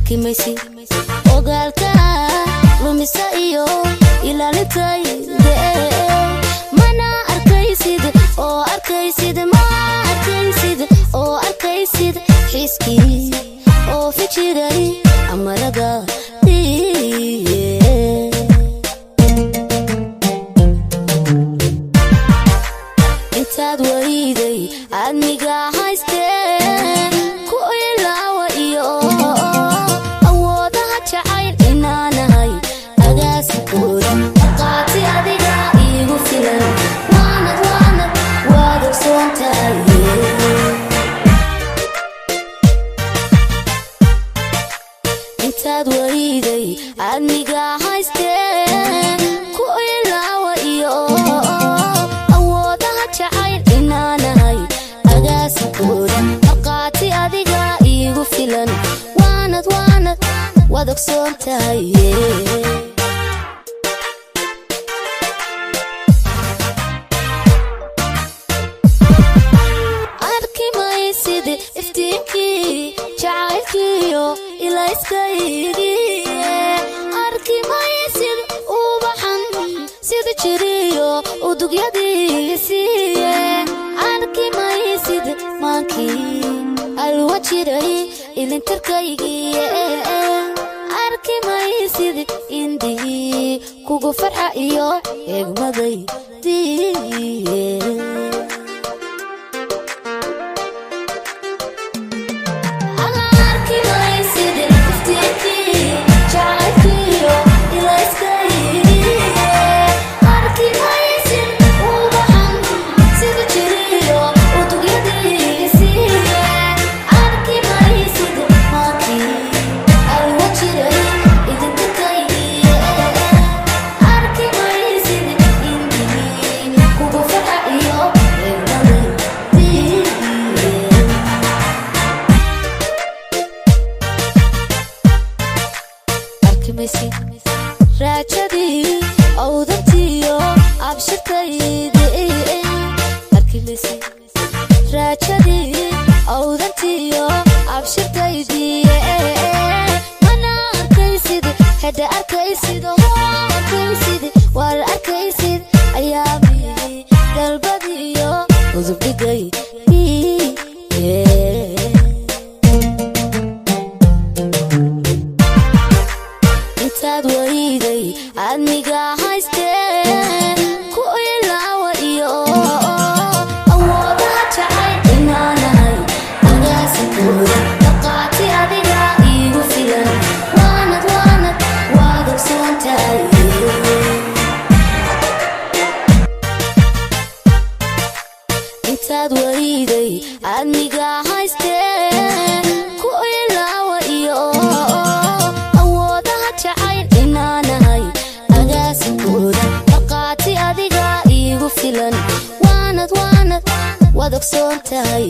Arkimaysi ogaalka lumisa iyo ilaalintayde. Mana arkaysid oo arkaysid, ma arkaysid oo arkaysid xiskii oo fijiray amarada. Intaad wayday admiga haystee ku ilaawa iyo awoodaha jacayl inaanahay agaasikooda. Marqaati adiga iigu filan, waanad waanad waad ogsoon tahay. Intaad wayday admiga haystee ku ilaawa iyo awoodaha jacayl inaanahay agaasikooda. Marqaati adiga iigu filan, waanad waanad waad ogsoon tahay. Arki maysid iftiinkii jacaylkiyo ilayskaygii. Arki maysid ubaxan sida jiriyo udugyadiisiiye. Arki maysid maankii alwa jiray ilintarkaygiiye. Arki maysid indihii kugu farxa iyo eegmadaydiiye. Arki maysid iftiinkii jacaylkiyo ilayskaygiiye. Arki maysid ubaxan sida jiriyo udugyadiisiiye. Arki maysid maankii alwa jiray idintarkaygiiye. Arki maysid indihii kugu farxa iyo eegmadaydiiye. Arkimaysid raajadii owdantiyo abshirtaydi. Arkimaysid raajadii owdantiyo abshirtaydii. Mana arkaysid hedha arkaysid oo arkaysid waar arkaysid ayaamihii dalbadiyo udub dhigay. Intaad wayday admiga haystee ku ilaawa iyo awoodaha jacayl inaanahay agaasikooda. Marqaati adiga iigu filan, waanad waanad waad ogsoon tahay. Intaad wayday admiga haystee ku ilaawa iyo awoodaha jacayl inaanahay agaasikooda. Marqaati adiga iigu filan, waanad waanad waad ogsoon tahay.